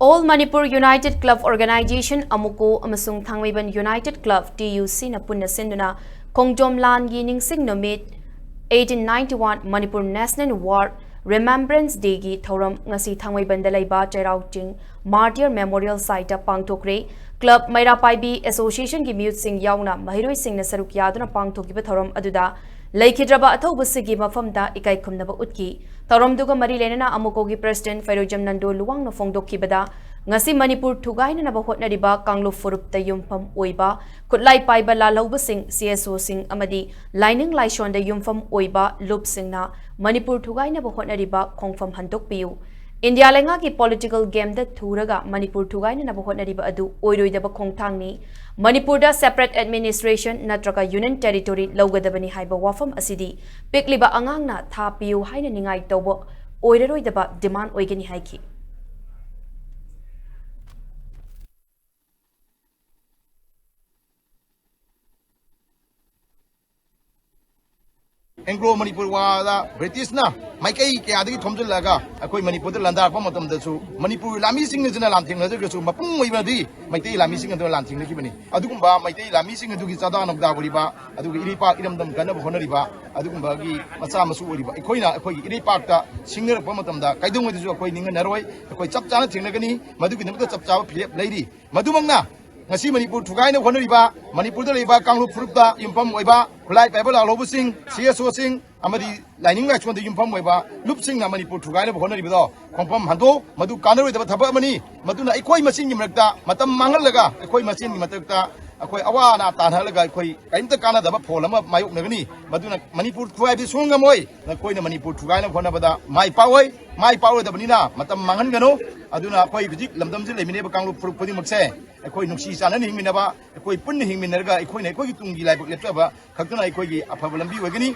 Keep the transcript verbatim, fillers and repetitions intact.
All Manipur United Club Organization, ꯑꯃꯨꯀꯣ, ꯑꯃꯁꯨꯡ ꯊꯥꯡꯃꯩꯕꯟ United Club, T U C ꯅ ꯄꯨꯟꯅ ꯁꯤꯟꯗꯨꯅ ꯈꯣꯡꯖꯣꯝ ꯂꯥꯟꯒꯤ ꯅꯤꯡꯁꯤꯡ ꯅꯨꯃꯤꯠ, eighteen ninety-one Manipur National War Remembrance Day ꯒꯤ ꯊꯧꯔꯝ ꯉꯁꯤ ꯊꯥꯡꯃꯩꯕꯟꯗ ꯂꯩꯕ ꯆꯩꯔꯥꯎ ꯆꯤꯡ Martyr Memorial Site ꯇ ꯄꯥꯡꯊꯣꯛꯈ꯭ꯔꯦ꯫ Club ꯃꯩꯔꯥ ꯄꯥꯏꯕꯤ Association ꯒꯤ ꯃꯤꯍꯨꯠꯁꯤꯡ ꯌꯥꯎꯅ ꯃꯍꯩꯔꯣꯏꯁꯤꯡꯅ ꯁꯔꯨꯛ ꯌꯥꯗꯨꯅ ꯄꯥꯡꯊꯣꯛꯈꯤꯕ ꯊꯧꯔꯝ ꯑꯗꯨꯗ ꯂꯩꯈꯤꯗ꯭ꯔꯕ ꯑꯊꯧꯕꯁꯤꯡꯒꯤ ꯃꯐꯝꯗ ꯏꯀꯥꯏ ꯈꯨꯝꯅꯕ ꯎꯠꯈꯤ꯫ ꯊꯧꯔꯝꯗꯨꯒ ꯃꯔꯤ ꯂꯩꯅꯅ ꯑꯃꯨꯀꯣꯒꯤ President ꯐꯩꯔꯣꯏꯖꯝ ꯅꯟꯗꯣ ꯂꯨꯋꯥꯡꯅ ꯐꯣꯡꯗꯣꯛꯈꯤꯕꯗ, ꯉꯁꯤ ꯃꯅꯤꯄꯨꯔ ꯊꯨꯒꯥꯏꯅꯅꯕ ꯍꯣꯠꯅꯔꯤꯕ ꯀꯥꯡꯂꯨꯞ ꯐꯨꯔꯨꯞꯇ ꯌꯨꯝꯐꯝ ꯑꯣꯏꯕ ꯈꯨꯠꯂꯥꯏ ꯄꯥꯏꯕ ꯂꯥꯜꯍꯧꯕꯁꯤꯡ, C S O ꯁꯤꯡ ꯑꯃꯗꯤ ꯂꯥꯏꯅꯤꯡ ꯂꯥꯏꯁꯣꯟꯗ ꯌꯨꯝꯐꯝ ꯑꯣꯏꯕ ꯂꯨꯞꯁꯤꯡꯅ ꯃꯅꯤꯄꯨꯔ ꯊꯨꯒꯥꯏꯅꯕ ꯍꯣꯠꯅꯔꯤꯕ ꯈꯣꯡꯐꯝ ꯍꯟꯗꯣꯛꯄꯤꯌꯨ꯫ ꯏꯟꯗꯤꯌꯥ ꯂꯩꯉꯥꯛꯀꯤ political game ꯗ ꯊꯨꯔꯒ ꯃꯅꯤꯄꯨꯔ ꯊꯨꯒꯥꯏꯅꯅꯕ ꯍꯣꯠꯅꯔꯤꯕ ꯑꯗꯨ ꯑꯣꯏꯔꯣꯏꯗꯕ ꯈꯣꯡꯊꯥꯡꯅꯤ꯫ ꯃꯅꯤꯄꯨꯔꯗ separate administration ꯅꯠꯇ꯭ꯔꯒ Union Territory ꯂꯧꯒꯗꯕꯅꯤ ꯍꯥꯏꯕ ꯋꯥꯐꯝ ꯑꯁꯤꯗꯤ ꯄꯤꯛꯂꯤꯕ ꯑꯉꯥꯡꯅ ꯊꯥ ꯄꯤꯌꯨ ꯍꯥꯏꯅ ꯅꯤꯡꯉꯥꯏ ꯇꯧꯕ ꯑꯣꯏꯔꯔꯣꯏꯗꯕ demand ꯑꯣꯏꯒꯅꯤ ꯍꯥꯏꯈꯤ꯫ Anglo Manipur War ꯗ British ꯅ ꯃꯥꯏꯀꯩ ꯀꯌꯥꯗꯒꯤ ꯊꯣꯝꯖꯤꯜꯂꯒ ꯑꯩꯈꯣꯏ ꯃꯅꯤꯄꯨꯔꯗ ꯂꯥꯟꯗꯥꯔꯛꯄ ꯃꯇꯝꯗꯁꯨ ꯃꯅꯤꯄꯨꯔ ꯂꯥꯟꯃꯤꯁꯤꯡꯅꯁꯤꯅ ꯂꯥꯟꯊꯦꯡꯅꯖꯔꯒꯁꯨ ꯃꯄꯨꯡ ꯑꯣꯏꯕꯗꯤ ꯃꯩꯇꯩ ꯂꯥꯟꯃꯤꯁꯤꯡ ꯑꯗꯨꯅ ꯂꯥꯟꯊꯦꯡꯅꯈꯤꯕꯅꯤ꯫ ꯑꯗꯨꯒꯨꯝꯕ ꯃꯩꯇꯩ ꯂꯥꯟꯃꯤꯁꯤꯡ ꯑꯗꯨꯒꯤ ꯆꯥꯗꯥ ꯅꯧꯗꯥ ꯑꯣꯏꯔꯤꯕ, ꯑꯗꯨꯒ ꯏꯔꯩꯄꯥꯛ ꯏꯔꯝꯗꯝ ꯀꯟꯅꯕ ꯍꯣꯠꯅꯔꯤꯕ ꯑꯗꯨꯒꯨꯝꯕꯒꯤ ꯃꯆꯥ ꯃꯁꯨ ꯑꯣꯏꯔꯤꯕ ꯑꯩꯈꯣꯏꯅ ꯑꯩꯈꯣꯏꯒꯤ ꯏꯔꯩꯄꯥꯛꯇ ꯁꯤꯡꯅꯔꯛꯄ ꯃꯇꯝꯗ ꯀꯩꯗꯧꯉꯩꯗꯁꯨ ꯑꯩꯈꯣꯏ ꯅꯤꯡꯍꯟꯅꯔꯣꯏ꯫ ꯑꯩꯈꯣꯏ ꯆꯞ ꯆꯥꯅ ꯊꯦꯡꯅꯒꯅꯤ꯫ ꯃꯗꯨꯒꯤꯗꯃꯛꯇ ꯆꯞ ꯆꯥꯕ ꯐꯤꯔꯦꯞ ꯂꯩꯔꯤ꯫ ꯃꯗꯨꯃꯛꯅ ꯉꯁꯤ ꯃꯅꯤꯄꯨꯔ ꯊꯨꯒꯥꯏꯅꯕ ꯍꯣꯠꯅꯔꯤꯕ ꯃꯅꯤꯄꯨꯔꯗ ꯂꯩꯕ ꯀꯥꯡꯂꯨꯞ ꯐꯨꯔꯨꯞꯇ ꯌꯨꯝꯐꯝ ꯑꯣꯏꯕ ꯈꯨꯠꯂꯥꯏ ꯄꯥꯏꯕ ꯂꯥꯜꯍꯧꯕꯁꯤꯡ, C S O ꯁꯤꯡ ꯑꯃꯗꯤ ꯂꯥꯏꯅꯤꯡ ꯂꯥꯏꯁꯣꯟꯗ ꯌꯨꯝꯐꯝ ꯑꯣꯏꯕ ꯂꯨꯞꯁꯤꯡꯅ ꯃꯅꯤꯄꯨꯔ ꯊꯨꯒꯥꯏꯅꯕ ꯍꯣꯠꯅꯔꯤꯕꯗꯣ ꯈꯣꯡꯐꯝ ꯍꯟꯗꯣꯛ꯫ ꯃꯗꯨ ꯀꯥꯟꯅꯔꯣꯏꯗꯕ ꯊꯕꯛ ꯑꯃꯅꯤ꯫ ꯃꯗꯨꯅ ꯑꯩꯈꯣꯏ ꯃꯁꯦꯟꯒꯤ ꯃꯔꯛꯇ ꯃꯇꯝ ꯃꯥꯡꯍꯜꯂꯒ ꯑꯩꯈꯣꯏ ꯃꯁꯦꯟꯒꯤ ꯃꯔꯛꯇ ꯑꯩꯈꯣꯏ ꯑꯋꯥ ꯑꯅꯥ ꯇꯥꯟꯅꯍꯜꯂꯒ ꯑꯩꯈꯣꯏ ꯀꯔꯤꯝꯇ ꯀꯥꯟꯅꯗꯕ ꯐꯣꯜ ꯑꯃ ꯃꯥꯌꯣꯛꯅꯒꯅꯤ꯫ ꯃꯗꯨꯅ ꯃꯅꯤꯄꯨꯔ ꯊꯨꯒꯥꯏꯕꯗꯤ ꯁꯨꯡꯉꯝ ꯉꯝꯃꯣꯏ꯫ ꯅꯈꯣꯏꯅ ꯃꯅꯤꯄꯨꯔ ꯊꯨꯒꯥꯏꯅꯕ ꯍꯣꯠꯅꯕꯗ ꯃꯥꯏ ꯄꯥꯛꯑꯣꯏ꯫ ꯃꯥꯏ ꯄꯥꯛꯑꯣꯏꯗꯕꯅꯤꯅ ꯃꯇꯝ ꯃꯥꯡꯍꯟꯒꯅꯨ꯫ ꯑꯗꯨꯅ ꯑꯩꯈꯣꯏ ꯍꯧꯖꯤꯛ ꯂꯝꯗꯝꯁꯤꯗ ꯂꯩꯃꯤꯟꯅꯔꯤꯕ ꯀꯥꯡꯂꯨꯞ ꯐꯨꯔꯨꯞ ꯈꯨꯗꯤꯡꯃꯛꯁꯦ ꯑꯩꯈꯣꯏ ꯅꯨꯡꯁꯤ ꯆꯥꯟꯅꯅ ꯍꯤꯡꯃꯤꯟꯅꯕ, ꯑꯩꯈꯣꯏ ꯄꯨꯟꯅ ꯍꯤꯡꯃꯤꯟꯅꯔꯒ ꯑꯩꯈꯣꯏꯅ ꯑꯩꯈꯣꯏꯒꯤ ꯇꯨꯡꯒꯤ ꯂꯥꯏꯕꯛ ꯂꯦꯞꯆꯕ ꯈꯛꯇꯅ ꯑꯩꯈꯣꯏꯒꯤ ꯑꯐꯕ ꯂꯝꯕꯤ ꯑꯣꯏꯒꯅꯤ꯫